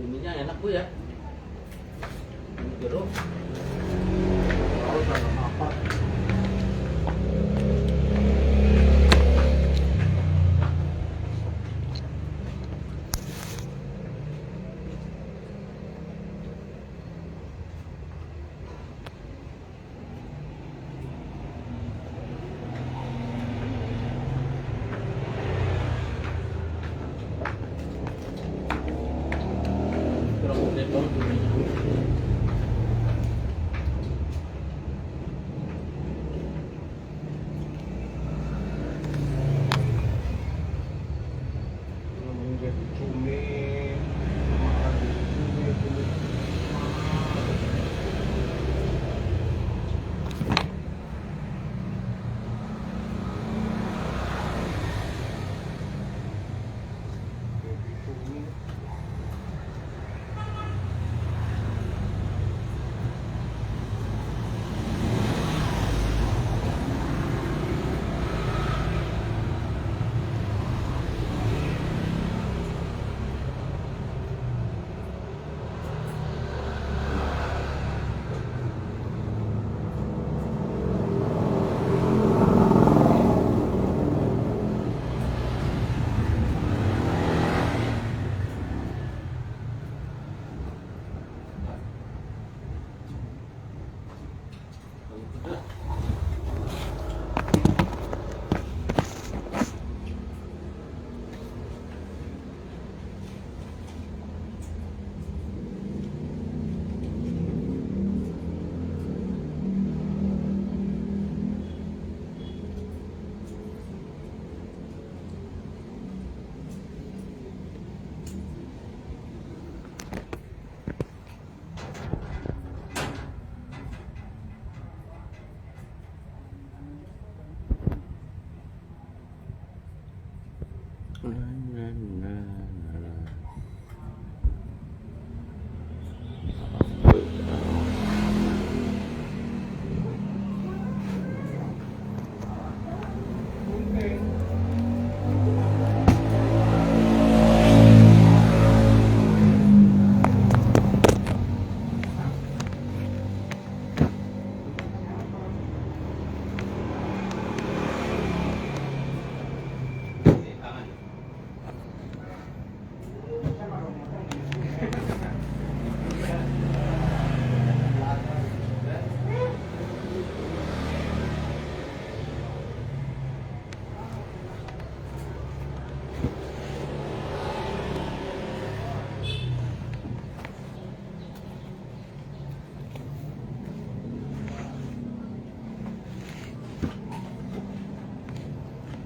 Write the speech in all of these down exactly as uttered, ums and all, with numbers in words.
Minyak enak, Bu, ya. Jeruk.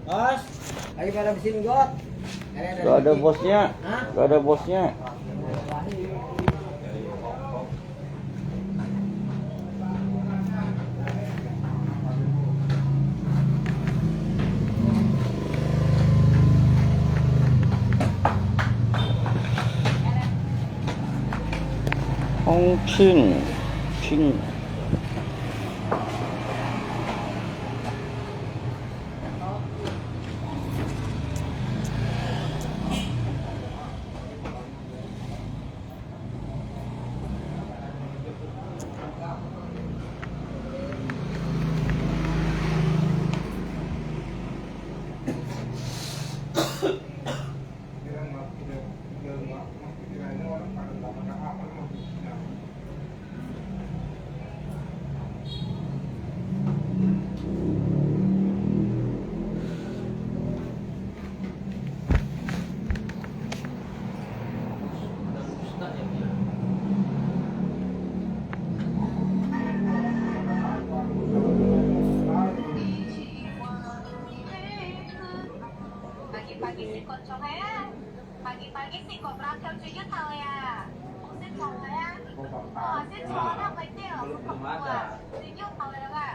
Bos, lagi pada mesin got. Gak ada bosnya. Hah? Gak ada bosnya. 通讯，讯。Pagi-pagi sih kok berangkat tujuh tahun ya. Maksud saya, oh, saya seorang kecil, belum ada. Tujuh tahun ya, Kak.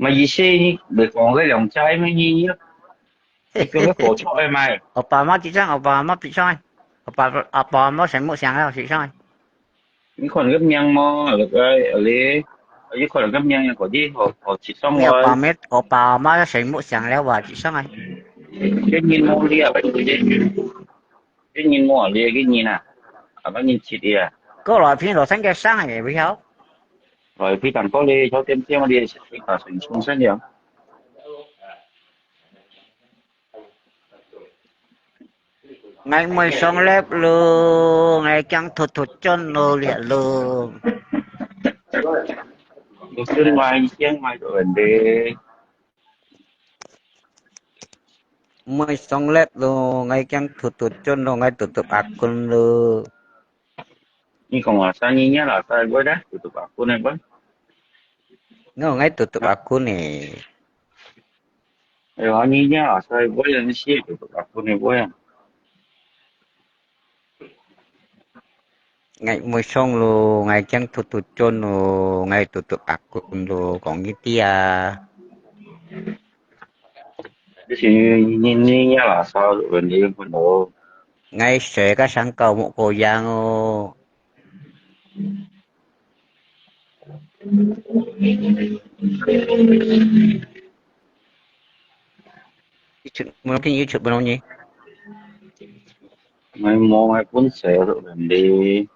嘛意思你，你講个兩隻咩意思？你講个火車个嘛？我爸媽幾張，我爸媽幾張，我爸，我爸媽全部想要幾張。你看个名無？那个，你，你看个名，可以好，好幾張个。我爸媽，我爸媽全部想了我幾張啊。這人無理啊，這人無理个人啊，啊，把人切的啊。過來拼到三个上也不要。來，非常高嘞，小點點的，非常順順了。𠊎毋會上live咯，𠊎驚突突轉咯，這咯。我是買先買个問題。毋會上live咯，𠊎驚突突轉咯，𠊎tutup akun咯。你講話生意呀啦，在位的，tutup akun的位。No，𠊎tutup akun的。哎呦，你呀，在位的，你是tutup akun的位啊。 𠊎毋會上咯，𠊎驚突突轉咯，𠊎tutup akun咯，講一啲啊。這是你，你，你呀啦，啥問題分咯？𠊎寫个上高木个樣哦。 YouTube，無聽YouTube無容易。𠊎無，𠊎本色問題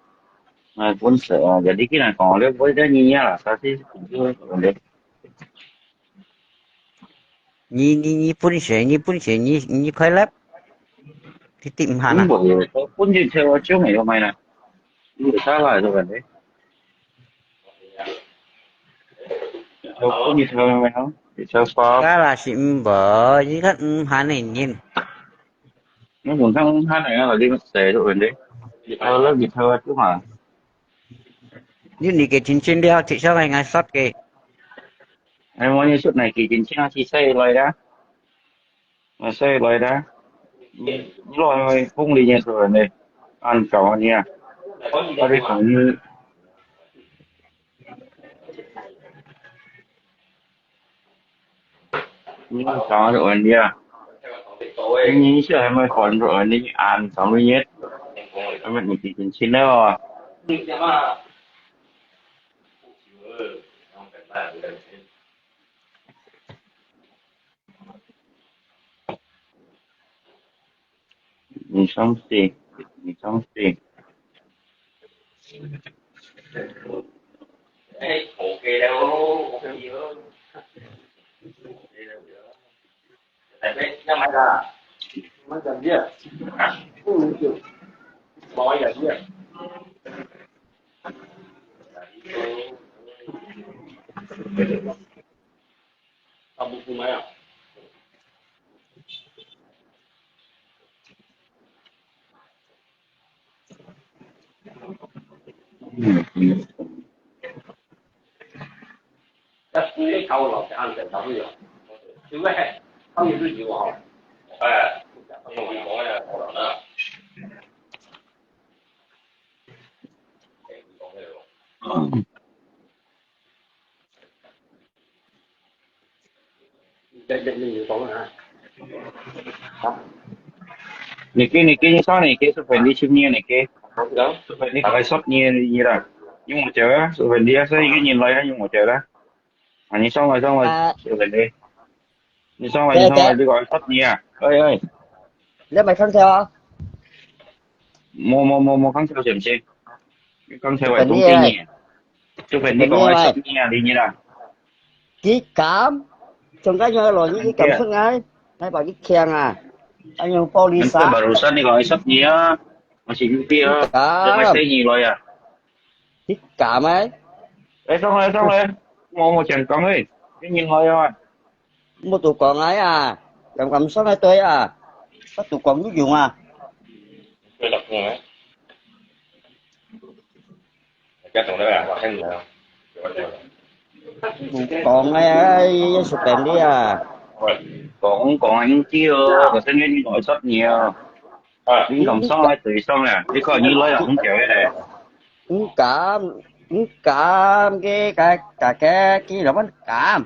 ，𠊎本色啊，jadi既然講了，我在你呀啦，啥事問題？你，你，你本色，你本色，你，你快樂，你聽毋下啦。本色，本色，我中意，我買啦。你啥啦，這問題？ 有分你抽了沒有？你抽包？Kala si Mbo，你看，嗯，han ni nyin。你本身很难啊，你谁都问题。你抽了，你抽了就好。你，你个亲戚了，至少还，还说个。哎，我，你说那个亲戚啊，是谁来的？ 啊，所以來啦，你，你來風鈴个時候呢，恁搞你啊，我哋講你，你講就問你啊，你，你小孩沒看就問你，恁搞你，還沒你幾斤斤了啊？你相信，你相信。Niki, niki, ni sa niki, supen di chim ni niki. Supen di pakai sop ni, ni lah. Yung mo cewek, supen di asa, ika ni lah, yung mo cewek lah. Ani song lah, song lah, supen di. Ni song lah, ni song lah, di ko sop ni ah. Oi, oi. 你係咪分手啊？Mo, mo, mo, mo, kang sop siya, siya. Kang sop, supen di, supen di ko sop ni ah, di ni lah. 幾敢？仲加用來呢啲咁出危，睇白啲強啊！哎呀，玻璃沙！Barusan你講十二啊，我是五啊，敢？你咪四二來啊？幾敢啊？哎，上來，上來，我我講講誒，你人來啊？我都講來啊，敢敢上來對啊？我都講有用啊！對了，嗯。 講个，哎，隨便你啊。講講啊，你知哦，可是你愛十年哦。啊，你敢上來對上了，你看你來了很久了嘞。毋敢，毋敢，个个个个，佢老闆敢。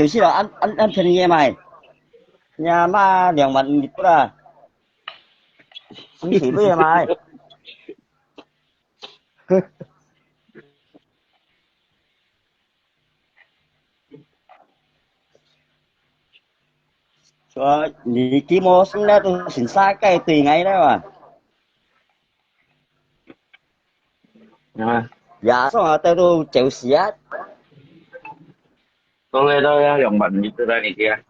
九十了，恁恁恁便宜个買，你阿媽兩萬五一啦，星期六个買。所以你幾毛錢咧都成三個對𠊎咧哇。啊，也算啊，得到九十啊。當然都要兩萬五一啦，你聽。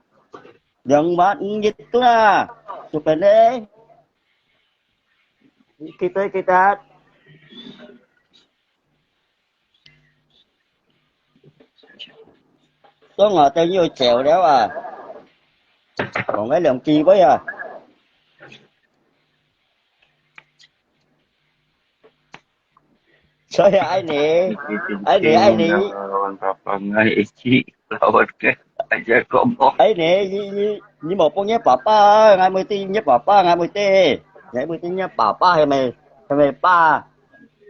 兩萬五一啦，隨便咧。你記得記得。講啊，等於走了啊，講个兩句話啊。所以愛你，愛你，愛你。Lawan papa ngai ici, lawan ke aja komo. Ai ni, ni, ni, ni mau pun ni papa, ngai mau ti ni papa, ngai mau ti. Ngai mau ti ni papa, hai mai, hai mai pa.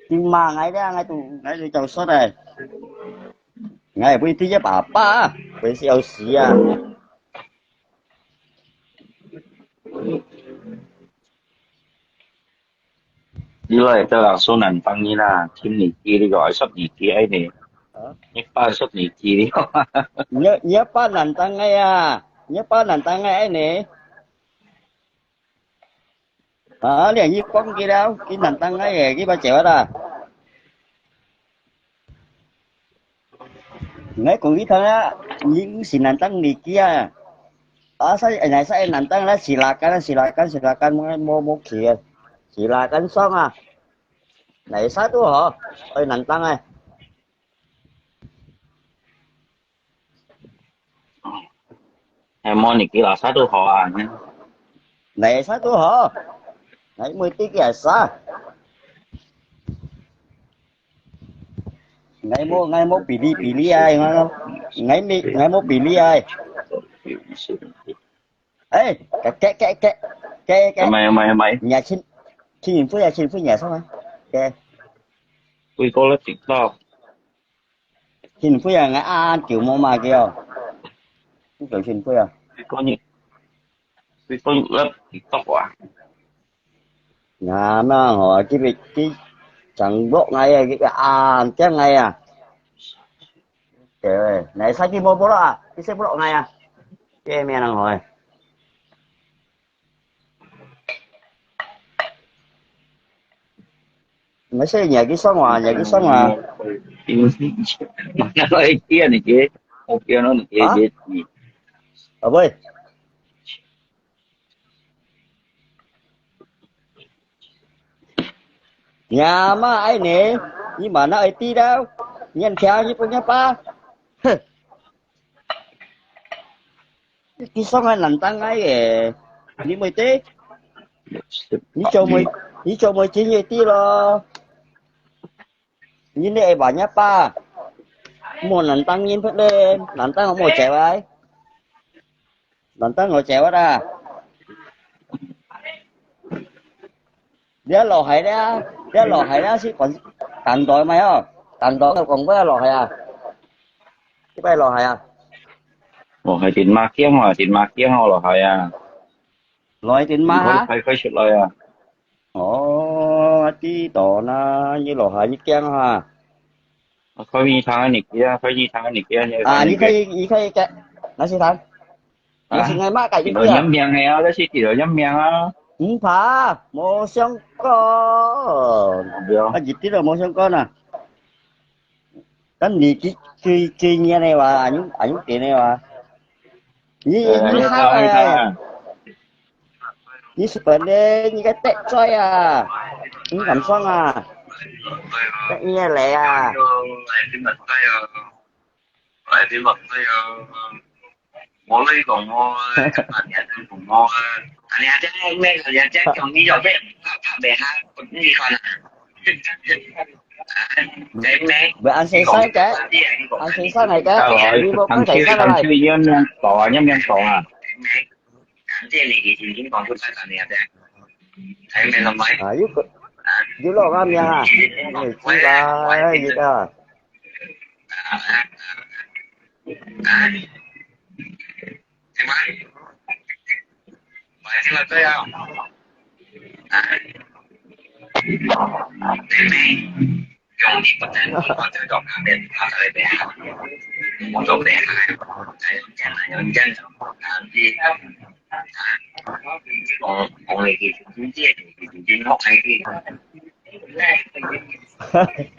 Ti ma ngai dia, ngai tu, ngai tu jauh sot ai. Ngai mau ti ni papa, mau siau sia. 你來到人說難當你啦，聽你記你個，愛說你記愛呢。啊？你爸說你記你。你，你爸難當个啊，你爸難當个愛呢。啊，你，你講佢了，佢難當个耶，佢把接啊啦。 Ngai kong i thang a, ni u si nantang ni kia. Asa, nai sa nantang la silakan, silakan, silakan, mo, mo, mo kia. Silakan song a. Nai sa tu ho. Oi nantang ai. Ai mo ni kia sa tu ho a. Nai sa tu ho. Nai mo ti kia sa. Ngai mo, ngai mo pili pili ai, ngai mo, ngai mi, ngai mo pili ai. Ê, kệ, kệ, kệ, kệ, kệ, kệ. Mày, mày, mày. Nhà xin, xin phút à, xin phút nhà sao hả? Kệ. Ui, có lớp TikTok. Xin phút à, ngai ăn kiểu mô mà kiểu. Không kiểu xin phút à. Ui, có những, ui, có những lớp TikTok à. Nà, mè hò, kì bì, kì chang block ngai à, kì an kiang ngai à. Kì, nai sa kì mô block à, kì sa block ngai à. Kì mè nang hò. Mày sa nhà kì song à, nhà kì song à. Mà nó nói kia này kia, một kia nó này kia. Hả? Kia gì? Ờ, bơi. Nhà mà ai nè, ni mà nó ai tí đâu. Nhân theo ni pun ni pa. Kì song ai nantang ai ê. Ni mui tê. Ni cho mui, ni cho mui chín ni tí lo. Ni nè ai ba ni pa. Mo nantang ni phet le, nantang mo chè ai. Nantang mo chè ai da. Lia lo hai lia, lia lo hai lia si kon, tang doi mai ho, tang doi kong bơi lo hai à. Kì bơi lo hai à. Ồ, hai tin ma kiang à, tin ma kiang lo hai à. Lo hai tin ma hả? Khai khai sụt lo à. Ồ, tí đó na, ni lo hai ni kiang hả? Khai ni thang ni kia, khai ni thang ni kia. À, ni khai, ni khai kia, nasi thang. Hả? Nasi ngai ma kai ni kia. Nhắm miệng à, đó si kì đó nhắm miệng à. Không phải, 無相干. Không biết. À, dịch tí đó 無相干 à. Kan ni kì, kì, kì ni này wa, anh, anh kì này wa. Ni, ni sao à? Ni sụp bần đê, ni cái tết chơi à? Ni cảm song à? Tết ni lẹ à? Bữa ăn sáng sáng cái, ăn sáng sáng này cái, đi vô có thể sao lại. Ăn sáng sáng này cái. À, you, you lo ngai miang à? Người chi ba, you ta.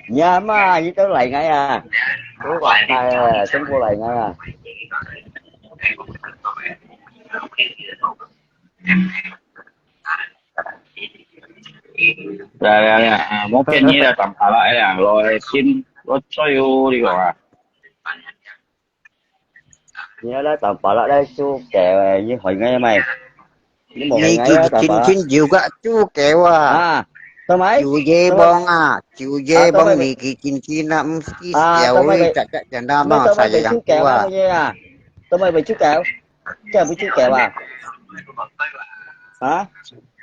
Nhà mà, you tao lại ngay à? Tú gọi thầy à, chúng cô lại ngay à? Rồi, rồi, rồi. À, món kia như là tầm thả lại à, rồi xin có cho you đi gọi à. 你那打巴拉来收给，你回来没？你没回来啊，打巴拉。你真正有个猪狗啊！啊，怎么？九月帮啊，九月帮你去进去那，唔是啊，小妹，怎么被，怎么被猪狗啊？啊，怎么被猪狗？这不猪狗啊？啊？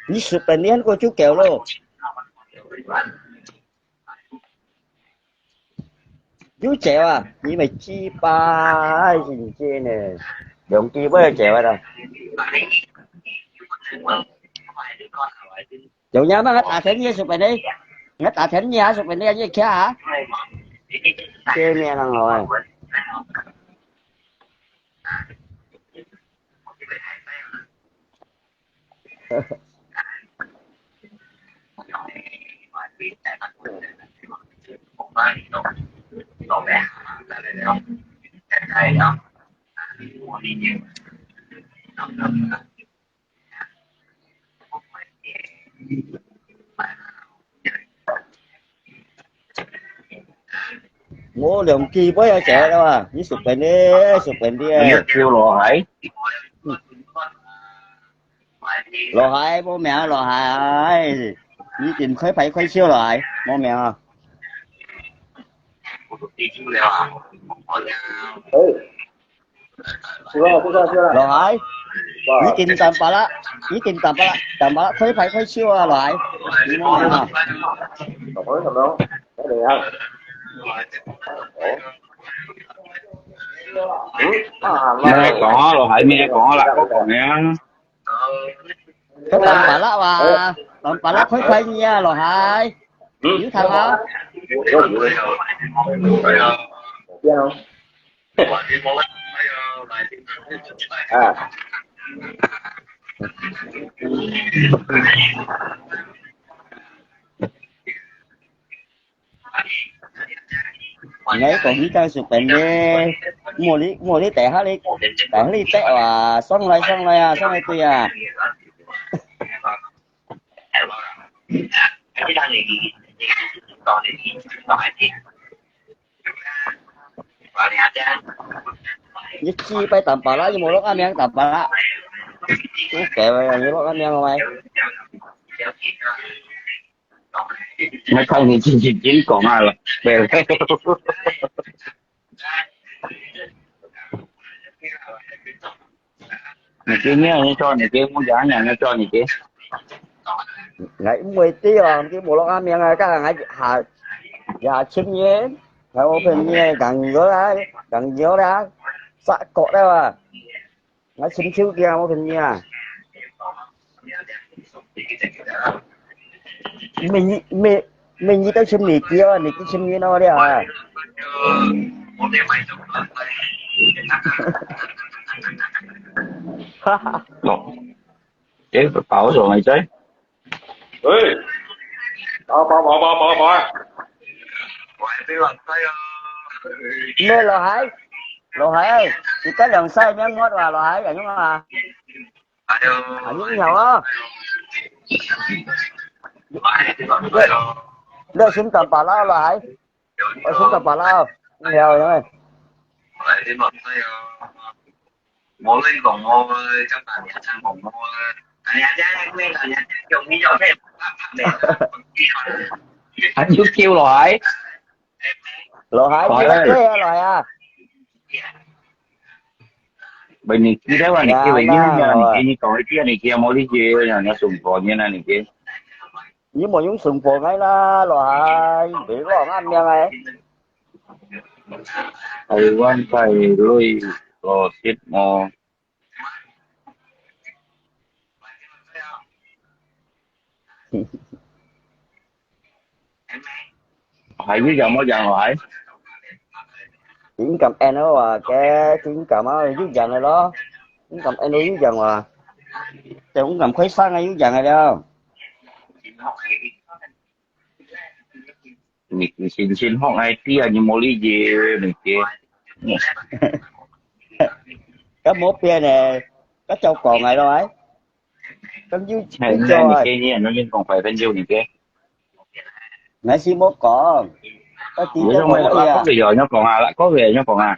你是本年过猪狗咯？ 有借啊？你咪知吧，還是毋知呢？兩支尾借啊啦。有影嘛？我打電話送分你，我打電話送分你，你看啊。這名人好啊。 我兩支尾啊，借了啊，你食飯咧，食飯咧。你要救羅海？羅海，無名啊，羅海，你緊開牌開銷羅海，無名啊。哎， 羅海，你緊打巴拉，你緊打巴拉，打巴拉，開牌開銷啊，羅海。你莫忙啊。嗯，啊，你講啊，羅海，你講啊，啦，我講啊。 佢打巴拉哇，打巴拉開牌你啊，羅海。嗯。有聽啊？有，有，有。啊。 𠊎講你當食飯咧，莫你，莫你等下你，等下你等啊，上來，上來啊，上來對啊。你知擺打巴拉，你無落阿明打巴拉。OK，你落阿明喂。 𠊎看你真正真講啊了，對。你今天你做你的，我講你，你做你的。𠊎毋會知哦，佢無落阿明啊，該𠊎下，下千年，𠊎無騙你，講有啦，講有啦，殺國了啊！ 𠊎尋手機啊，無騙你啊。每日，每，每日都尋你機啊，你去尋你哪了啊？哈哈。喏，誒，保守還在。 喂，打，打，打，打，打，打。咩，羅海？羅海，你个兩儕咩惡啊，羅海，仰般啊？哎喲，你好啊。你，你尋打巴拉，羅海？我尋打巴拉，你好，仰般？ 無亂講哦，叫大家聽講哦。大家聽，大家聽，容易有咩？還有救落來？落來，你來啊，來啊！喂，你記得話，你叫你，你講一遍，你叫莫理解，人家送過你那，你叫。 你莫用生活愛啦，羅海，你莫亂暗命哎。台灣大陸羅鐵無？還有講無講羅海？ 你敢安好啊？該你敢啊？有樣个咯，你敢安好有樣啊？就你敢開聲啊？有樣个了。你，你先先放I D啊，你莫理解，你个。該無變个，該照講个咯，哎。 咁有，係，有做啊。你，你，你，你講快點就你个。𠊎先莫講，到底你做麼个啊？講个有，你講啊，講个有，你講啊。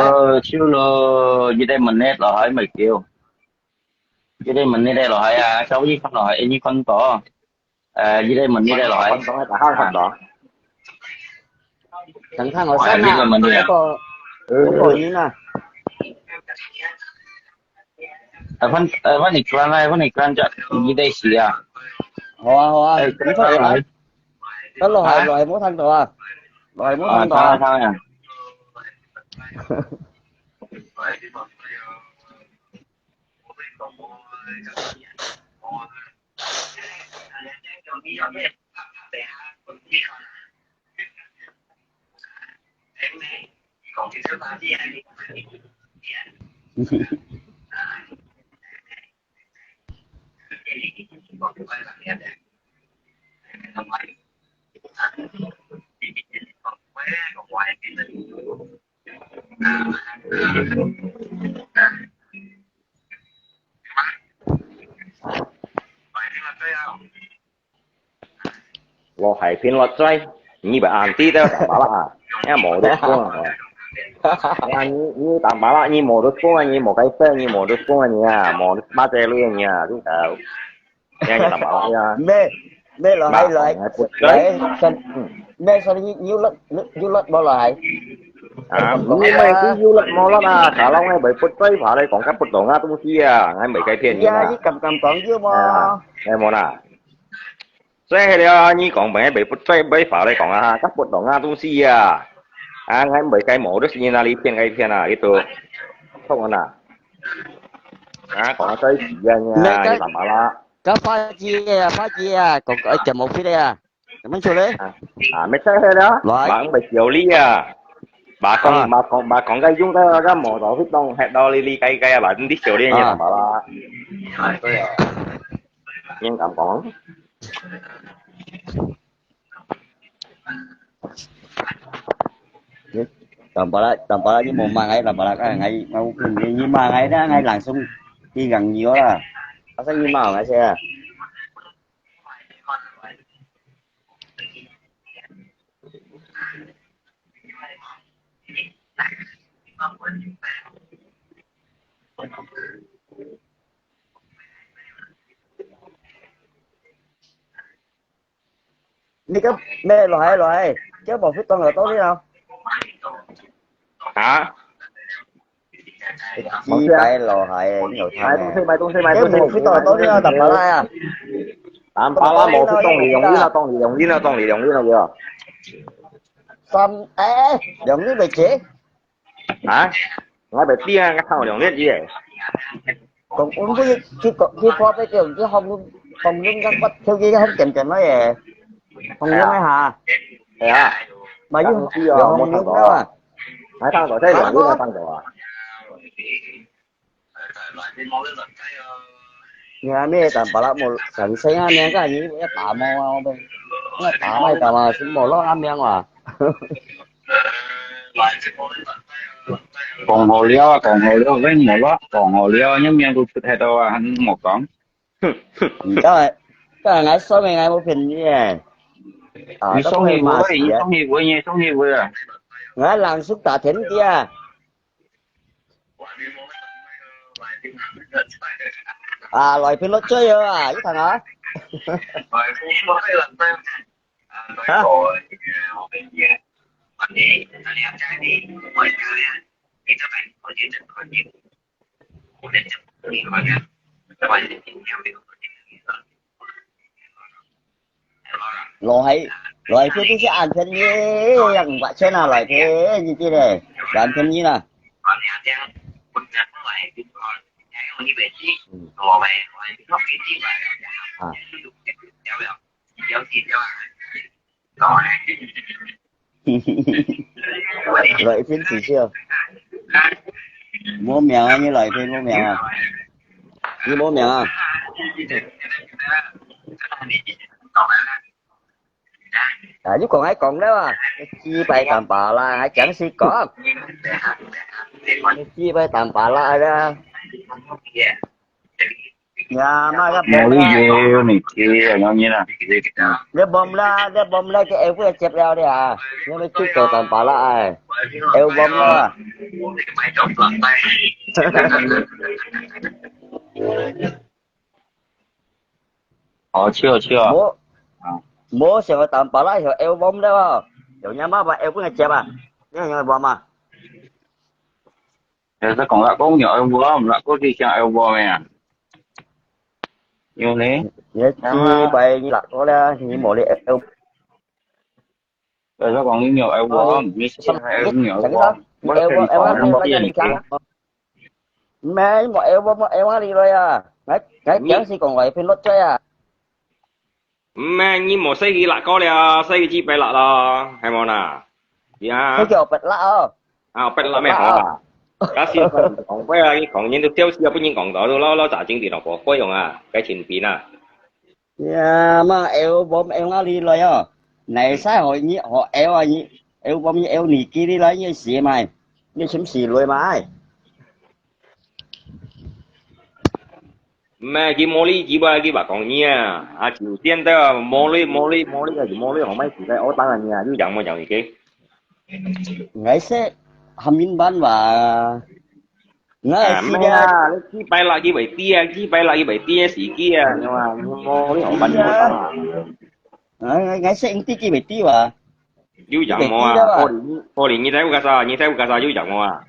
呃，就了，一个门呢，老海没叫。一个门呢，老海啊，稍微看老海，你看到。呃，一个门呢，老海。看到，大家看到。等看我上啊，哎，一个门呢。如果，如果赢了。呃，换，呃，换你转来，换你转这，你得洗啊。好啊，好啊，哎，你快点来。等老海，啊？老海没看到啊，老海没看到啊。啊，他，他呀。落海平落水，你不安定的打麻辣啊，也冇得讲啊。啊，你，你打麻辣，你冇得讲啊，你冇开灯，你冇得讲啊，你啊，冇巴结你啊，你啊，你啊，你打麻辣呀。没，没落海，落海，落海，上，没说你有落，有落无落海？啊，你没有落无落啊？kalau ngai没不对话来讲个不懂啊东西啊，ngai没该骗你啊。呀，你敢敢讲有无？啊，哎，没啦。所以了，你講本來袂不，所以袂法來講啊，甲不懂啊，東西啊，啊，𠊎袂該無，就是你那裡騙該騙啊，你都，錯啊，啊，講到在一起啊，你啊，你爸爸啦，甲花姐啊，花姐啊，講个一點無ผิ的啊，怎麼說嘞？啊，啊，沒在黑了，來，忙袂少你啊，把講，啊，把講，把講个用到个無到去當黑到哩哩該該啊，把你少你你爸爸啦，啊，對啊，你敢講？Tampalak, tampalak ni mau mangai, tampalak kan ngai mau pun ni mangai dah ngai langsung tigang nyo lah. Pasal ni mau ngai saya. Ni kan meh lohai lohai, kau mau fit tong tau ni tau. Hah? Ci pai lohai, ni tau. Mai tong se, mai tong se, mai tong se. Kau mau fit tong tau ni tau, tampalak ya. Tampalak mau fit tong li yong yin tong li yong yin tong li yong yin ya. Sam, eh, yong yin bai che. Hah? Ngai bai tia ngai hao liang liet ye. Kong un bu ki kong ki pho pe kiang ki hong lun hong lun kang pat thiu ki hong kiam kiam noi ye. Hong lun ngai ha. Ya. Ma yu ki yo hong lun ngai wa. Ngai tang to, sai liang liet ngai tang to a. Ni a mi tampalak mo, sang sai a mi ka ni ya ta mo a, ya ta mai ta ma, sin mo lo a mi wa. 講好了啊，講好了，𠊎無咯，講好了，你面都出忒到啊，還無講。你今日，今日𠊎說明𠊎無騙你誒。啊，你送禮物，你送禮物，你送禮物啊！𠊎langsung打電話啊。啊，來片落追啊，你看啊。哈？來，來，這就是安全的，五百千啊，來，這，你這個，安全的啦。嗯。啊。 來一片恥笑。無名啊，你來一片無名啊？你無名啊？啊，你講還講了啊？你幾擺打巴拉，還講是講？你幾擺打巴拉啊？ Ya, ma, ya, 無理由，你去啊，有人啊。你bom啦，你bom啦，佢會接了的啊。你咪去做蛋白啦，哎，會bom啦。好笑笑啊。無，無想要蛋白啦，想要bom了哦。有人嘛把會接啊？你想要bom啊？ 有得講啦，講有愛無，毋啦，講佢想愛無咩啊？有呢？你幾擺你落過了，你無你愛。有得講你有愛無，你想愛無，你愛無，我跟你講，我跟你講。毋係，無愛無，無愛無你來啊！𠊎，𠊎講是講話偏落嘴啊！ 毋係，你無使去辣過了，使去幾擺辣咯，係無啦？呀。該叫不辣哦。啊，不辣咩好啊？假使講，講過啊，你講人都笑死啊，不然講到都老老早經典咯，無過用啊，該清兵啊。呀，嘛，L bom L哪裡來哦？哪使好你，好L啊你，L bom你L你幾里來，你死嘛？你尋死來嘛？ 毋係，佢無理，佢話，佢話講你啊，啊，酒店的無理，無理，無理，無理，好賣死在，哦，當然你啊，又講麼講你去？𠊎係喊人辦吧。𠊎啊，係个。毋係啊，你幾擺啦，佢會知啊，幾擺啦，佢會知啊，死機啊，你話，無理，好辦，你好辦啊。啊，𠊎，𠊎係應知佢會知吧。又講麼啊？佢會知的吧？玻璃，玻璃，你在屋下啥？你在屋下啥？又講麼啊？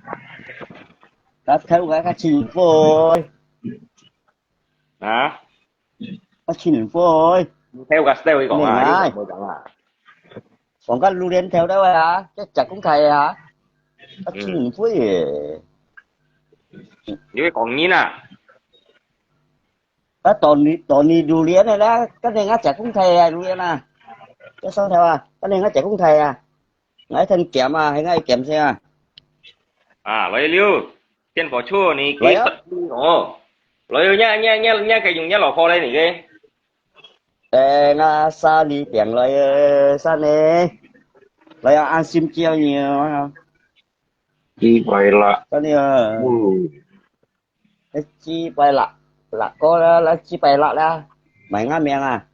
佢在屋下，佢清火。 啊？啊，清火。你聽个style佢講啊，你講啊。講个榴槤頭了啊，這隻公開啊，啊，嗯。真會耶。你會講人啊？啊，當你，當你榴槤个啦，跟你我隻公開啊，榴槤啊。這上頭啊，跟你我隻公開啊。𠊎一定減啊，還愛減先啊。啊，來了，電火車你幾十斤哦。來，你，你，你，你該用你老婆來你个。哎，𠊎沙梨餅來，沙梨。來啊，安心叫你哦。幾百啦。沙梨啊。嗯。幾百啦，啦，過了，來幾百啦啦，買𠊎名啊。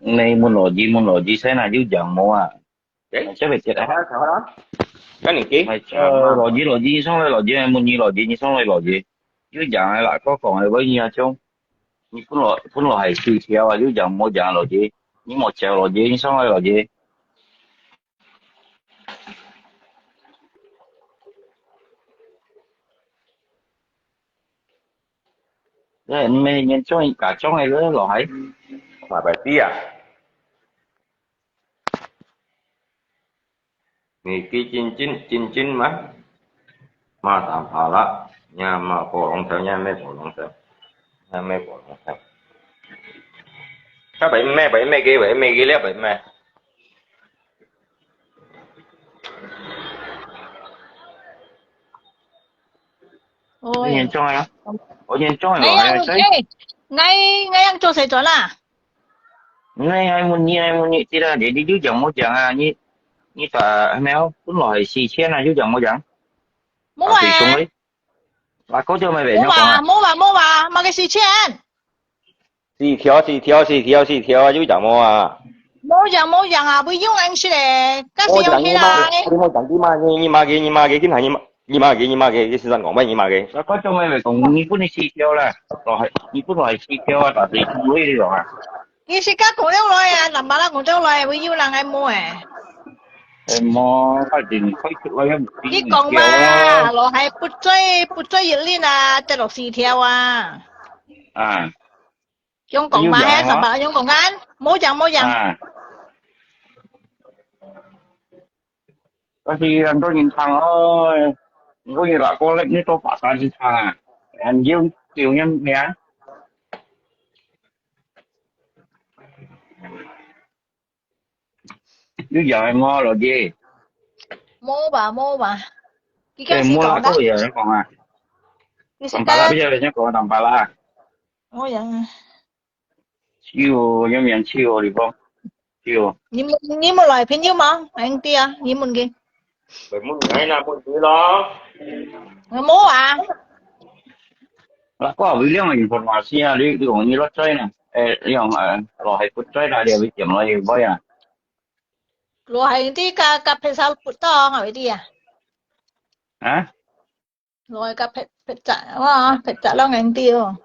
你問羅子，問羅子，細人有贏無啊？誒，這邊接啊。好啦，好啦，跟你講。哎，呃，羅子，羅子，你上來羅子，問你羅子，你上來羅子。有贏个啦，我講个，我印象中，你本來，本來係四條啊，有贏無贏羅子？你無接羅子，你上來羅子。 這毋係年中假裝个咯，老弟。嘛，白知啊。你幾斤斤，斤斤嘛？嘛，大把啦，你嘛，火龍頭，你咩火龍頭？你咩火龍頭？他白咩，白咩个，白咩个了，白咩？ 哦，嚴重啊！好嚴重啊！哎呀，哎，哎，𠊎，𠊎樣做事轉啦。𠊎，𠊎問你，𠊎問你，知啦，你，你有講無講啊？你，你打，沒有，本來係四千啊，有講無講？無啊。啊，最終咧，啊，嗰條咪變咗講啊？無啊，無啊，無啊，麼个四千？ 四條，四條，四條，四條啊，有贏無啊？無贏，無贏啊，會用恁識咧，該是用起來。你莫講，你罵佢，你罵佢，你罵佢，今下你罵，你罵佢，你罵佢，你先生講咩？你罵佢。那觀眾咪咪講，你本來四條啦，哦，係，你本來係四條啊，但係佢會呢種啊。佢自家講了來啊，南巴拉講了來，會有人愛摸誒。誒，無，反正開出來啊，你講嘛，落海不追，不追一輪啊，跌落四條啊。啊。 用講嘛，有講啊，係，三百用講啊，無講，無講。啊。但是很多人講哦，如果你拿過來，你都把它去唱啊，很有，有人听。 有贏个無，老弟？無吧，無吧。佢叫，誒，無啦，講啦。都有人講啊。你是講，當巴拉，邊有人講當巴拉？無贏啊。笑，有名笑，你講，笑。你問，你問來朋友無？兄弟啊，你問佢。問𠊎啦，問佢咯。無啊。 啦，我有兩个informasi啊，你，你講你落水呢？誒，你講，誒，落海不追啦，你會點落去會啊？落海啲加，加別儕不到啊，有啲啊。啊？落海加別，別隻，哇，別隻攏人啲哦。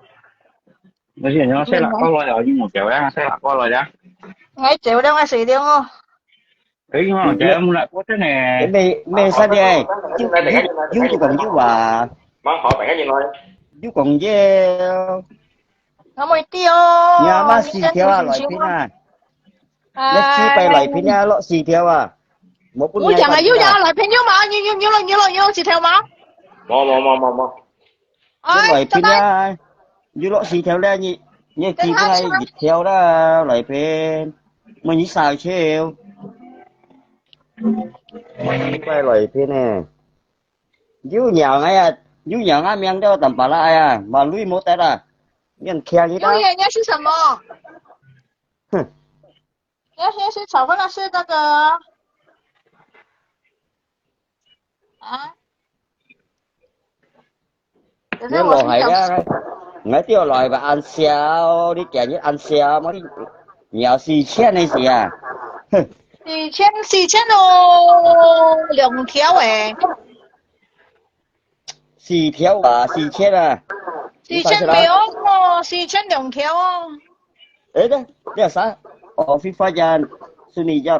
那些人細粒過來啊，你莫走啊，細粒過來啊。𠊎走了，𠊎死了哦。 誒，我講，這木乃伊真个。咩，咩，啥个？有，有，有講有啊。蠻好，大家進來。有講有。我無知哦。你阿媽四條啊，來片啊。啊，你四百來片啊，落四條啊。無分你有講啊，有講啊，來片有嘛？有，有，有了，有了，有了四條嘛？無，無，無，無，無。 哎，來片啊，你落四條咧，你，你寄過來一條啦，來片，問你三條。四百來片呢。有鳥哎呀，有鳥啊，名叫當巴拉哎呀，馬路無得啦，你很強一道。有眼睛是什麼？哼。 要先去炒饭，那是那个啊，你落海啊，𠊎掉落海吧，恁少，你今日恁少，麼个鳥四千个事啊？哼。四千，四千哦，兩條誒。 四條啊，四千啊。四千沒有哦，四千兩條哦。誒，這，這啥？哦，FIFA ya，是你要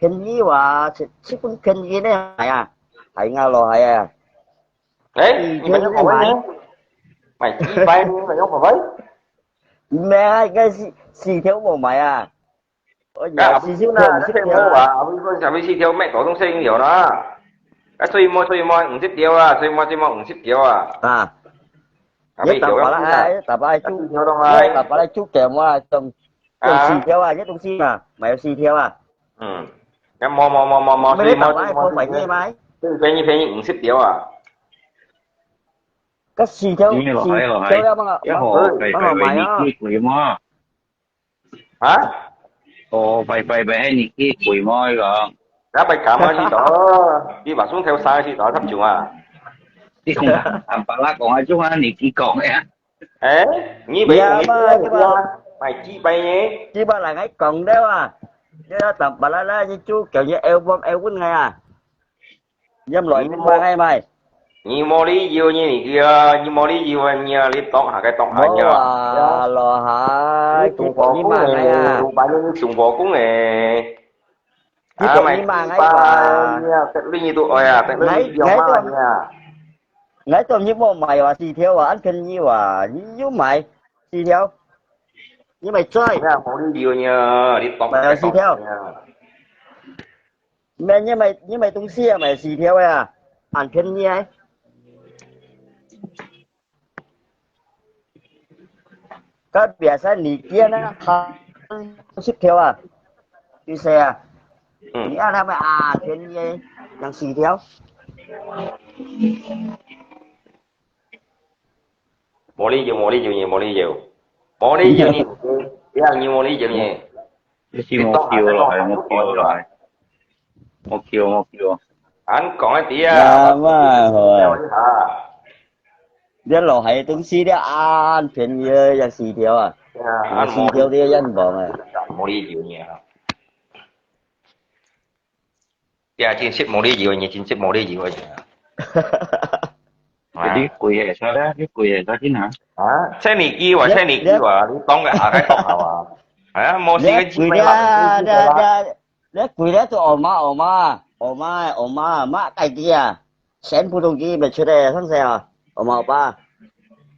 便宜哇，七七分便宜呢，係啊，係啊，落係啊。誒，你買咗個位呢？買雞排呢？買咗個位？唔係啊，應該係四條無買啊。哦，啊，有四條啦，四條無啊，阿輝哥，阿輝四條買到東西有啦。啊，所以無，所以無，五十條啊，所以無，所以無，五十條啊。啊，阿輝條要啦，哎，打包來煮，四條咯，哎，打包來煮給我啊，總總四條啊，這東西嘛，買有四條啊。嗯，那無無無無無，所以無，所以無，所以無，便宜便宜五十條啊。該四條，你落海落海，四條要幫我，一盒快快快，幫我買啊。你幾貴無？ 啊？哦，拜拜拜，你去鬼妹个。那拜感冒去到，你把松头杀去到，他不中啊？你讲，坦白啦讲啊，种啊，你去讲呀。哎，你没有，你不要呀，买几杯呢？基本上还讲了啊，你要坦白啦啦，你就叫你爱问爱问个啊。 你毋來，你無，你無，你無理由呢，你啊，你無理由啊，你啊，你當下个當下呢。無啊，老海，你做火工个，你慢慢啊。做白日你做火工个。啊，你做你慢慢啊。你啊，得你都愛啊，得你兩萬啊。𠊎都你無買啊，四條啊，恁便宜啊，你又買四條，你買醉。你啊，無理由呢，你當下个當下呢。買四條。 咩？你買你买东西啊，买薯条啊，恁便宜啊。个biasa你见啊，他十条啊，就是啊，嗯。你让他们啊，便宜啊，养薯条。无理由，无理由呢，无理由，无理由呢，呀，你无理由呢。你是无救了，还无救了。 OK，OK。恁講一啲啊，啊，嘛好啊。你落海東西了，恁便宜个，也薯條啊，啊，薯條个也毋講啊。無理由呢。呀，真係無理由呢，真係無理由呢。你貴个，啥咧？你貴个，啥去拿？啊，請你機會，請你機會，你講个下个講好啊。哎呀，無事个機會啦，你貴啦，你貴啦。 你貴了都oma oma oma oma oma cái kia, sen putong kia mà chưa đây không sao, oma apa,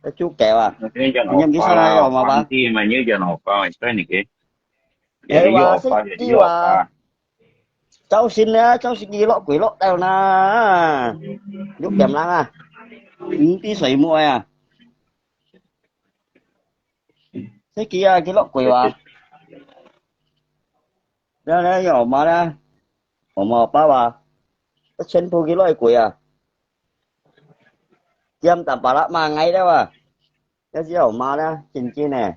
cái chú kẹo à, 你用幾多啊oma apa? Mà như giờ nó apa mà cái này cái, cái gì apa gì apa? Cháu xin á, cháu xin gì lọ quỷ lọ tao na, lúc kèm lắm à, tí sấy mua à. Thế kia cái lọ quỷ à? Đó, đó, giờ oma đó. Oma apa à? Có sen putong kia lọ quỷ à? Kiam tạm bảo là mà ngay đó à? Cái gì oma đó, chính chính này.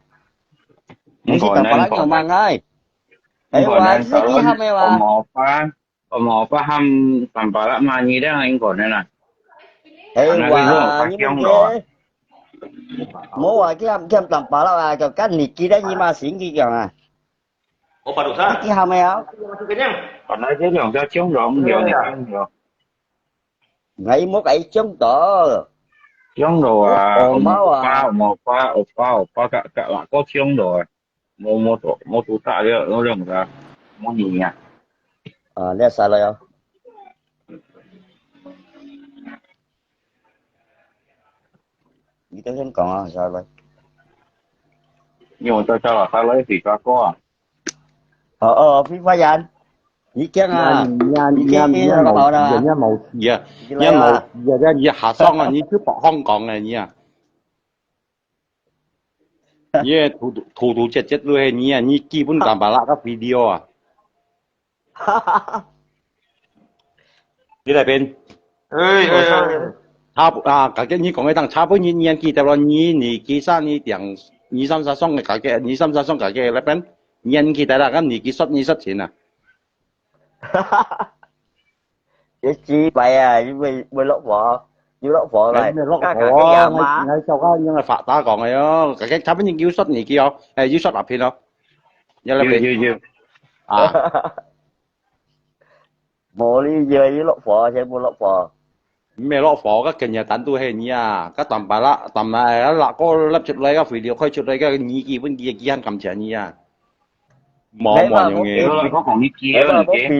Không có nên có mà ngay. Không có nên có. Oma apa? Oma apa ham tạm bảo là mà như đó anh có nên là. Ê, wa, như thế. Mua à, kiam kiam tạm bảo là cái cái này kia đó như mà xin kia à? Ủa, bà đủ sao? Cái hàm này à? Còn nói chứ lòng cho chống rồi, không hiểu thì không hiểu. Ngày mua cái chống đó. Chống đồ à, ổ máu à. Ổ máu à, ổ máu à, ổ máu à, cả, cả là có chống đồ à. Mua, mua tổ, mua tủ tạ đi, nó rộng ra. Mua gì nhỉ? À, lẹ sao rồi? Ni tao先講啊，下來。因為我在家啦，下來是啥歌啊？哦哦，非法人，你驚啊？你驚你驚你驚，你驚你驚，你驚無事啊？你驚無事啊？你下爽啊？你去北方講啊你啊？你个土土土直直都係你啊！你基本上把那個video啊！ 你那邊。哎哎哎。差不啊，大概你講个當差不多年年紀大咯，你你幾三你兩二三十歲个大概，二三十歲大概那邊年紀大啦，咁你幾十二十錢啊？這幾百啊，因為會落火，有落火來，你落火啊！𠊎𠊎就講因為發達講个喲，大概差不多你幾十年紀哦，哎，幾十那片哦，你那邊。有有有。啊。 無你以為佢落火，全部落火。毋係落火，个今日單獨係你啊，个當巴拉，當巴拉，拉哥拉出來，个肥料開出來，个你基本佢佢還感謝你啊。無，無，無用个。你來，我講你知，你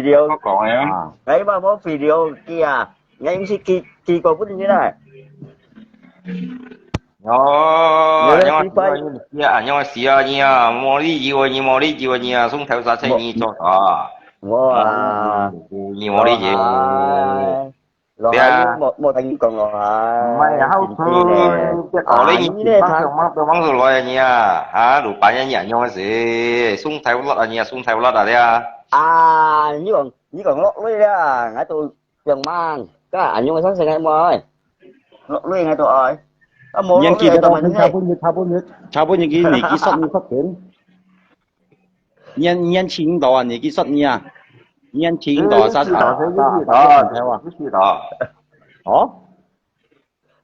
知，我講个啊。你嘛無video个啊，你毋係寄，寄過分你啦。哦，你來，你知啊，你啊，你啊，無理由啊，你無理由啊，你啊，送頭三千你做啥？無啊。你無理由。哎。 老弟啊，莫，莫同佢講咯，啊，毋係啊，好彩，這道理你平常上班都望出來啊，你啊，啊，老闆啊，你啊，樣个事，送頭落啊，你啊，送頭落啊，你啊。啊，你講，你講落淚啦，𠊎都想問，該恁樣个生成係無愛？落淚𠊎都愛，啊，無落淚𠊎都問你。年紀大，差不多，差不多，差不多年紀，年紀十年十天。 年，年輕到啊，你幾十年啊？年輕到啊，啥，啥，啥，哦？十年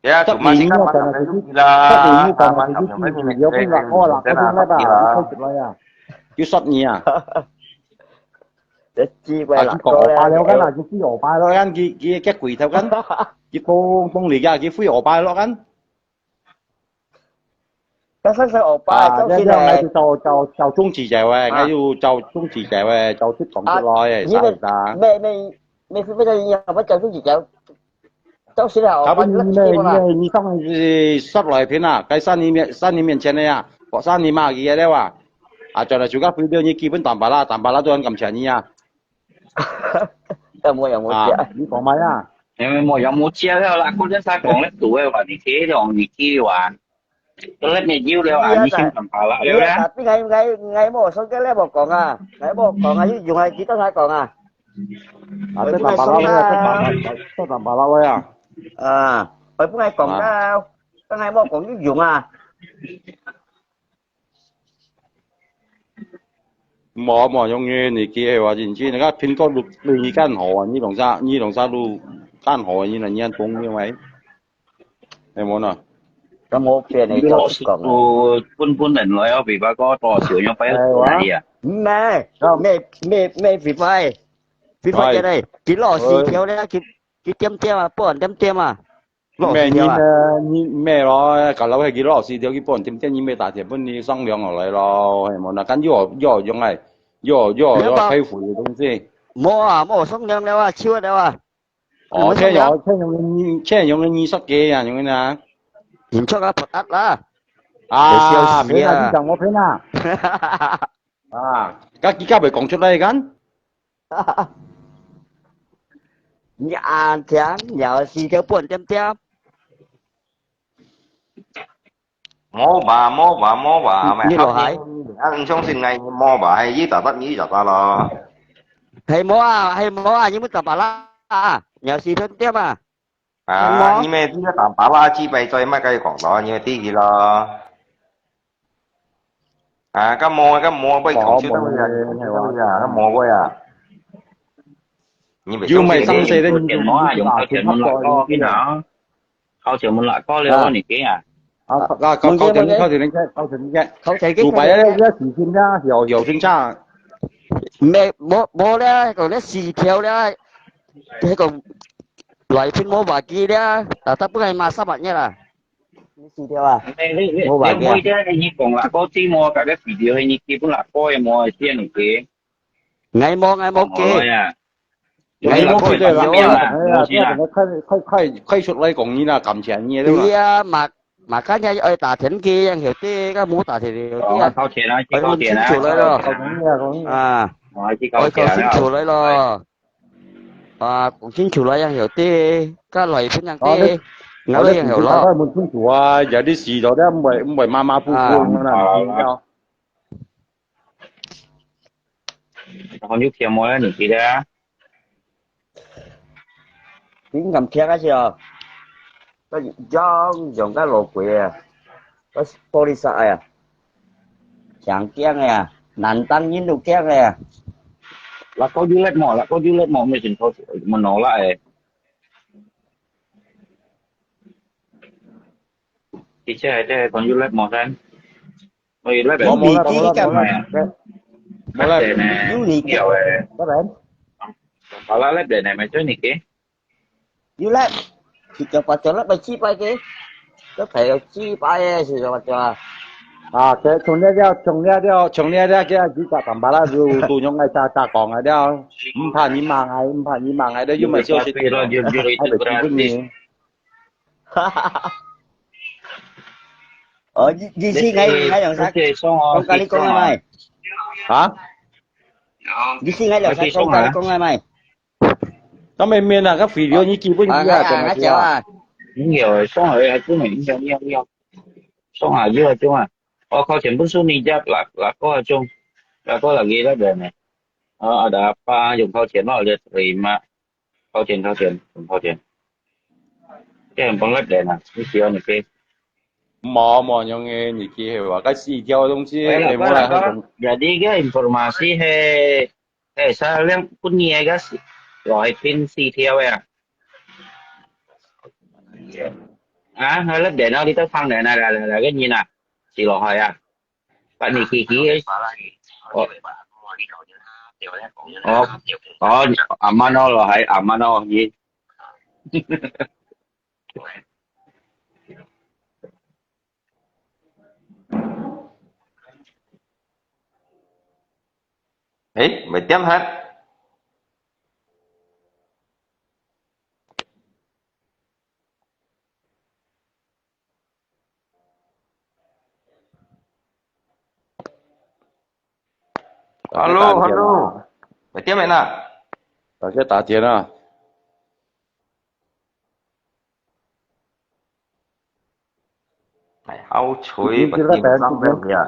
啊，但係佢，十年啊，但係佢，佢有分啦，哦啦，佢分啦吧，佢開出來啊，幾十年啊。啊，佢講我爸了kan啊，佢飛我爸了kan，佢，佢，佢鬼頭kan，佢講，講你啊，佢飛我爸了kan。 該生成歐巴，啊，這，這，𠊎就找，找，找鍾志杰喂，啊。𠊎就找鍾志杰喂，找出講出來，啊，你們，啥，啥。沒，沒，沒，沒，沒，沒找鍾志杰，找誰了？差不多你，你，你上次十來篇啊，該三年面，三年面前的呀，我三年嘛，佢个了哇。啊，轉來就該回頭你基本打巴拉，打巴拉都很感謝你啊。 但無樣無食。啊，你講麼啊？因為無樣無食了啦，嗰陣時講咧賭个話，你去用你去玩，都咧沒有了啊，你先辦法啦，對不對？啊，但係𠊎，𠊎，𠊎無想過咧無講啊，𠊎無講啊，又用來幾多下講啊？啊，再辦法啦，再辦法，再辦法啦，喂啊！啊，𠊎本來講到，剛才無講又用啊。 無，無用个，你佢係話認真，你看蘋果六，六二間好啊，你弄啥，你弄啥都間好啊，你那年冬因為，係無呢？咁我變你老師傅本本人來哦，比方講多少用擺要做哪裡啊？咩，咩，咩，咩，比方，比方个咧，佢老師條咧，佢，佢點點啊，不然點點啊。 咩，你咩，你咩咯，搞到係佢老師條佢本點點，你咩打電分你商量落來咯，係無？那敢又，又用哎，又，又，又開會个東西。無啊，無商量了啊，手了啊。哦，欠用，欠用个二，欠用个二十幾啊，用个啊。唔錯啊，不得啦。啊，騙啊，你講我騙啊。啊，該佢家會講出來kan？ 你恁聽，你係就半點點。無吧，無吧，無吧，你，你落海。啊，你相信𠊎無吧？係一打八，你一打八咯。係無啊，係無啊，你們打八啦啊，你係半點啊。 啊，你們這個打巴拉雞排在麼个廣告，你們知佢咯。啊，該無，該無，不講就到位啊，就到位啊，該無會啊。你們又買上車的，你錢無啊，用到錢無啦，高興啊。高錢無啦，高了你給啊。啊，高，高，高錢，高錢，高錢，高錢。主擺要，要小心啊，小，小心差。沒，無，無咧，講咧四條咧，這個 來拼無話機咧，啊，他不該罵三百日啦。你死掉啊？你，你，你，無話機啊？你，你講啦，嗰支無，大家video係你基本啦，嗰個無係先你嘅。𠊎無，𠊎無嘅。講好呀。𠊎無嘅，對啦，我，我，我，快，快，快，快出來講你啦，感謝你，對吧？對啊，嘛，嘛，今日愛打電話，樣曉得，該無打電話，哦，對啊。那掏錢啊，去掏錢啊。哎，清楚來咯。掏錢啊，講。啊。哦，去掏錢啊。愛搞清楚來咯。 啊，講清楚啦，樣曉得，該來分樣个，哦，你，𠊎都樣曉咯。哦，你問清楚啊，有啲事做得毋會，毋會馬馬虎虎咁啦，啊。你知道。然後又騙我了，你記得啊？你敢聽啊？係哦。 該樣樣个老鬼啊，該玻璃煞啊，強驚啊，難當人都驚啊。那個有力無？那個有力無？沒聽到，沒拿啦誒。的確，這個有力無先？我有力無？無啦，無啦，無啦。無啦。有力。有誒。好啦，力誒，咪做你个。 有粒，十隻八隻粒咪四百个，都排到四百个，十隻八隻啊。啊，這從這條，從這條，從這條，這幾隻gambar啦，就，就用來打，打講啊，了，毋怕你罵𠊎，毋怕你罵𠊎，了，又毋係消息，又，又，又，又，還袂欺負你。哦，你，你是愛，愛用啥？講，講你講个咩？啊？你是愛用啥？講，講你講个咩？當然免啊，該肥料你基本啊，啊，啊，啊，啊。你有，送來啊，真的，你有，你有，你有。送啊，有啊，有啊。哦，扣錢本身你只，那，那個種，那個lagi那個呢？啊，ada apa，用扣錢咯，就可以嘛。 扣錢，扣錢，用扣錢。這樣放辣等啊，你喜歡你去。無，無用个，你去係話，該四條東西，喂，哎，無啦，老哥，老哥，jadi个informasi係，哎，saling punya个是，來拼四條个啊。啊，好了，等到你都放等啊，來，來，來，个人啊，是落海啊。 Pak Niki Ki. Oh. Oh. Oh, aman oh, lahai aman oh, ye. Eh, mày tiêm hết. Alo, alo. Mày tiếp mày nè. Tao sẽ tả tiền à. Mày hao chuối và tìm răng bên kìa.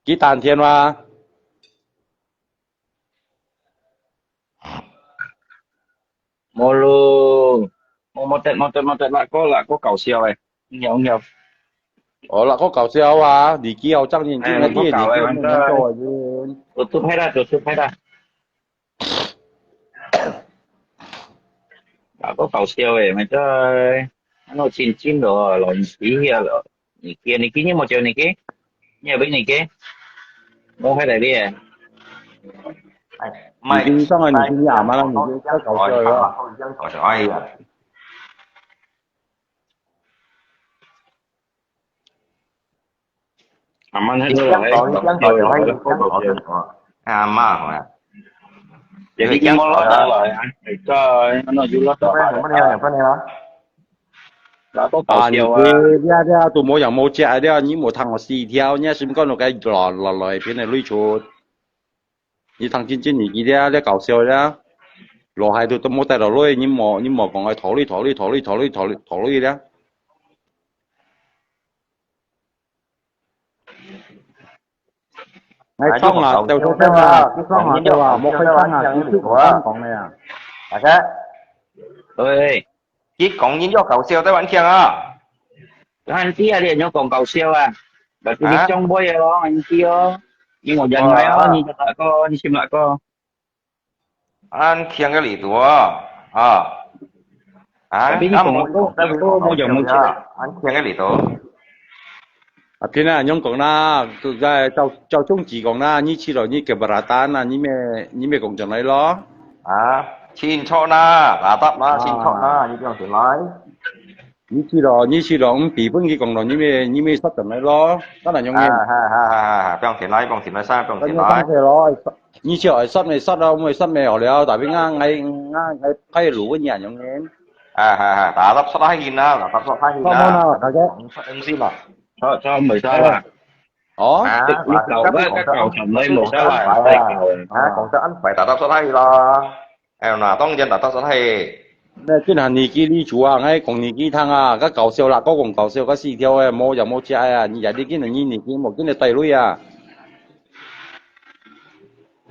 Ký tàn thiên mà. Mô lu. Mô, mô tết, mô tết, mô tết, lạ có, lạ có搞笑ấy. Nhiều, nhiều. Ủa, lạ có搞笑à? Đi kia hậu chắc nhìn chứ. Ê, nói có chứ, đi kia mình có rồi chứ. Tụt, tụt hết ra, tụt, tụt hết ra. Lạ có搞笑ấy, mày cho nó chín chín rồi, lộn xí rồi. Niki, Niki, nyi mô chiêu Niki. Nyi ở bên Niki. Mô hay đại đi à? Mày, Niki xong rồi, Niki nhà mà là Niki chắc cầu rồi, chơi rồi. Rồi, rồi, rồi. À, mà hết rồi, rồi, rồi, rồi. À, mà, mà. Vậy thì cái món lót đó rồi, anh. Cho nó vô lót đó. Cái này, cái này đó. Lạ có cầu siêu à. Niki, dia, dia, tụi mô yang mô chia, dia, nyi mô thang si thiao, nyi sim con nó cái lò, lò, lò, phiên này lui chuột. Nyi thang chín chín Niki dia, dia cầu siêu dia. Lò hai tụi, tụi mô tay lò lui, nyi mô, nyi mô còn ai thỏ lui, thỏ lui, thỏ lui, thỏ lui, thỏ lui, thỏ lui dia. Ngai song à, têu song à, song à, têu à, mô khai song à, kỹ sư cũng không còn này à. Hả thế? Ôi, chỉ còn những do cầu siêu tới bánh khiêng à. Anh kia đi, nhớ còn cầu siêu à. Hả? Anh kia, nhưng mà dành ngay á, như là có, như sim lại có. Ăn khiêng cái lì tủa. Ờ. Hả? Anh khiêng cái lì tủa. À, phiên à, nhung còn na, tụi cái, chào, chào chung chỉ còn na, như chi rồi, như cái bà ta na, như mẹ, như mẹ còn chẳng lấy lo. À, xin cho na, bà tắp na, xin cho na, như trong tiếng nói. Nyi chi lo, nyi chi lo, ung, pi pun ki kong lo, nyi me, nyi me sat tam lai lo. Ta na nyong ngen. Ha, ha, ha, ha, ha. Pang tien lai, pang tien lai, sa pang tien lai. Nyi lo, nyi chi oi sat me sat lo, me sat me oi liao, tapi nga ngai, nga ngai pai lu wen ya nyong ngen. Ha, ha, ha. Ta tap sat hai hin na, ta tap sat hai hin na. Mo na, ka ke. Sat ung si ma. Cho, cho mười sao à? Ủa? Hả? Mà sao cái cầu tam lai mười sao à? Hả? Còn sao anh phải ta tap sat hai lo. Eo na, tong jen ta tap sat hai. Nè, chính là Niki đi chùa, ngay còn Niki thang à, cái cầu siêu là có còn cầu siêu, cái xì theo à, mô giờ mô chia à, nhi giải đi cái này nhi Niki một cái này tay lui à.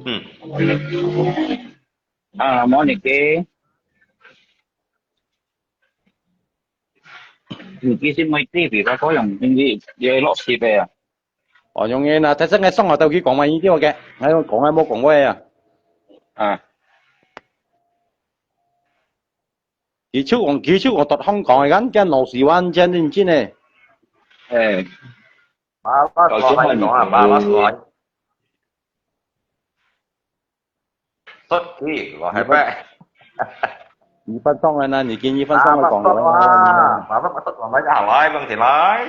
Hmm. À, mô Niki. Niki xin mày tí vì có có yang Niki, ye lọ xì về à. Ủa, nyong ngen à, tại sao ngay song à, tao kia còn mày như thế ok, ngay còn ngay mô còn quay à. À. Kỹ sư còn, kỹ sư còn tọt Hồng Kông, gắn cái nổ xì van trên trên trên này. Ê. Ba bát có hai nổ à, ba bát có hai. Sót kỹ, lo hai bát. Nhi phân song à, nhi kia nhi phân song à, còn lo hai. Ba bát có sót lo mấy cái hảo ai, bằng thế lai.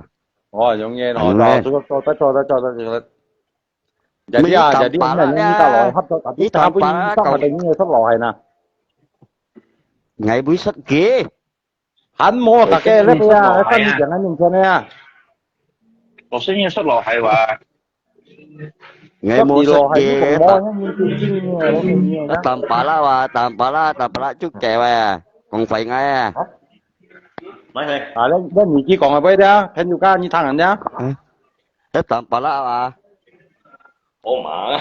啊。哦，容易咯，嗯，哦，這個做，做，做，做，做，做，做。Jadi啊，jadi你打把啦，你打來合作，tapi你打把啦，你打把啦，你打把啦，你也是老海呢。𠊎會識个。還無大家那個啊，三年前啊，年前的啊。老師，你也是老海哇。 𠊎無識个，打把啦哇，打把啦，打把啦，就改哇，講壞𠊎啊。啊，那，那你去講啊，不會的啊，朋友家，你聽人家。嗯，那打把啦哇。哦嘛。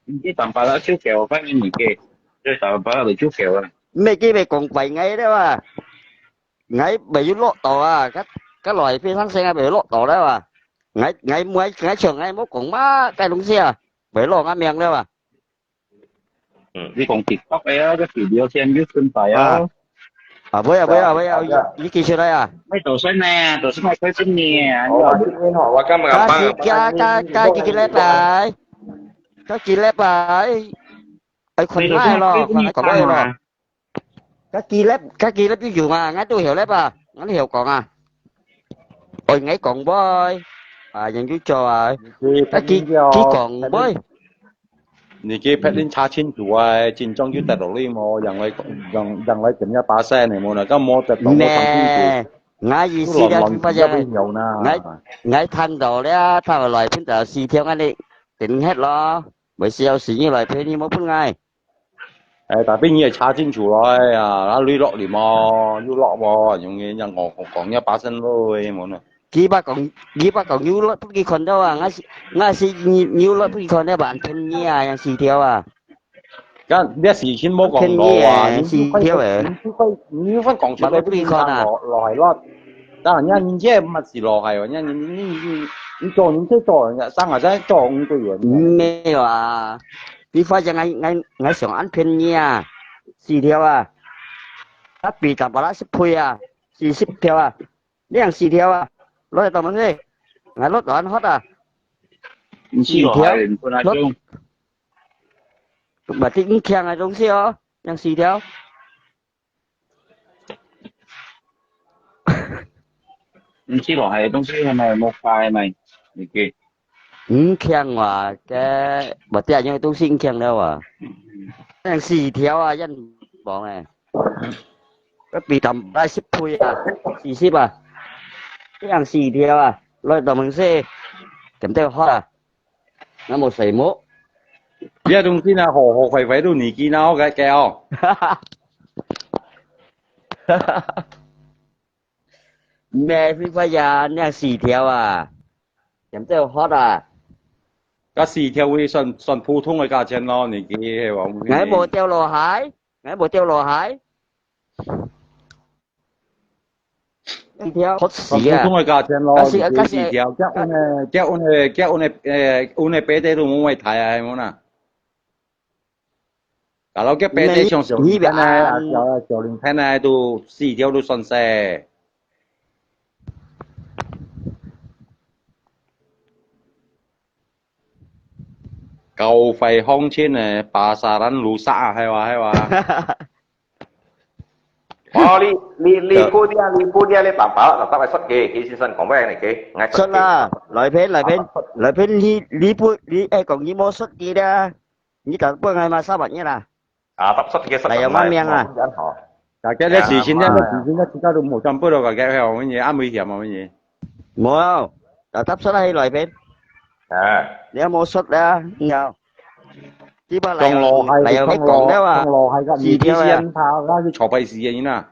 你去打把啦，就改，我發現你给，就打把啦，就改了。沒给，沒講壞𠊎的哇。 𠊎會有落到啊，該，該來非常生啊，會有落到了啊。𠊎，𠊎，𠊎，𠊎像𠊎無講嘛，該東西啊，會落𠊎命了啊。嗯，你講TikTok个啊，該video先有存在啊。啊，會啊，會啊，會啊，你，你繼續來啊。那都是呢，都是那開心呢。哦，我今天吼，我感覺該時，該，該，該幾個禮拜，該幾個禮拜，愛看下咯，看下講咩咯。 該幾粒，該幾粒有用啊，𠊎都曉粒啊，𠊎都曉講啊。愛𠊎講啵，啊，研究做啊，該幾，幾講啵。你去別人查清楚啊，真正有得落去無？讓來，讓，讓來點一巴仙的無呢？該無得落，無查清楚。咩？𠊎意思咧，亂，亂，發現，要不要呢？𠊎，𠊎聽到了，聽落來，分到四條，𠊎你頂hết咯，為少時你來陪你無分𠊎。 哎，tapi你也查清楚咯，哎呀，那雷落了無？有落無？容易讓我講，講一巴仙咯，哎，無呢。佢把講，佢把講有落，不佢看到啊，𠊎是，𠊎是你，你有落不佢看到吧？騙你啊，yang四條啊。該，你事情無講到啊，騙你啊，你，四條欸。你，你，你，你，你講出來，不佢看啊。落，落，落，落，當然，你，你這毋係落海哦，你，你，你，你，你做，你這做，生活在做，你都有。沒有啊。 你發現𠊎，𠊎，𠊎想恁便宜啊，四條啊，啊，比打把啦十倍啊，四十條啊，你樣四條啊，落去當乜事？𠊎落到恁hot啊，毋係落海，四條，你分下種。落，berarti你強个東西哦，樣四條。 毋係落海个東西，係咪無快咪？你个。五千哇，該，無，這樣東西五千了哇。恁四條啊，恁忙欸。該比當來十倍啊，四十啊。這樣四條啊，來到門市，點到好啊。那麼細目。這東西呢，好，好壞壞都年紀呢，好該个哦。 咩，Free Fire啊，你係四條啊？點到好啊？該四條會算，算普通个價錢咯，你佢係話。𠊎無掉落海，𠊎無掉落海。四條，好死啊！算普通个價錢咯，但是，你佢四條，但是，結婚个，結婚个，結婚个，誒，婚个白帶都無會睇啊，係無啦？ Kalau ke pede siang siang，你，你，你，啊，小，小零天呢，都四條都算細。Kau fai hong chin呢，pasaran rusak啊，係哇，係哇。哦，你，你，你，你，你，你，你，爸爸，那大概說給，給先生講咩呢？給，suốt啦，來片，來片，來片，你，你不，你，哎，講你無suốt佢啦。 你打不來嘛，三百一啦。啊，答出个，來，有我名啊。大家咧，時間咧，時間咧，自家都無全部咯，大家係乜嘢，恁危險啊，乜嘢。無，啊，答出來來片。啊。你有無suốt啊？你有。只不過來，上路係，來有去講了啊。上路係个，四條啊。你之前他，那是籌備時間啊。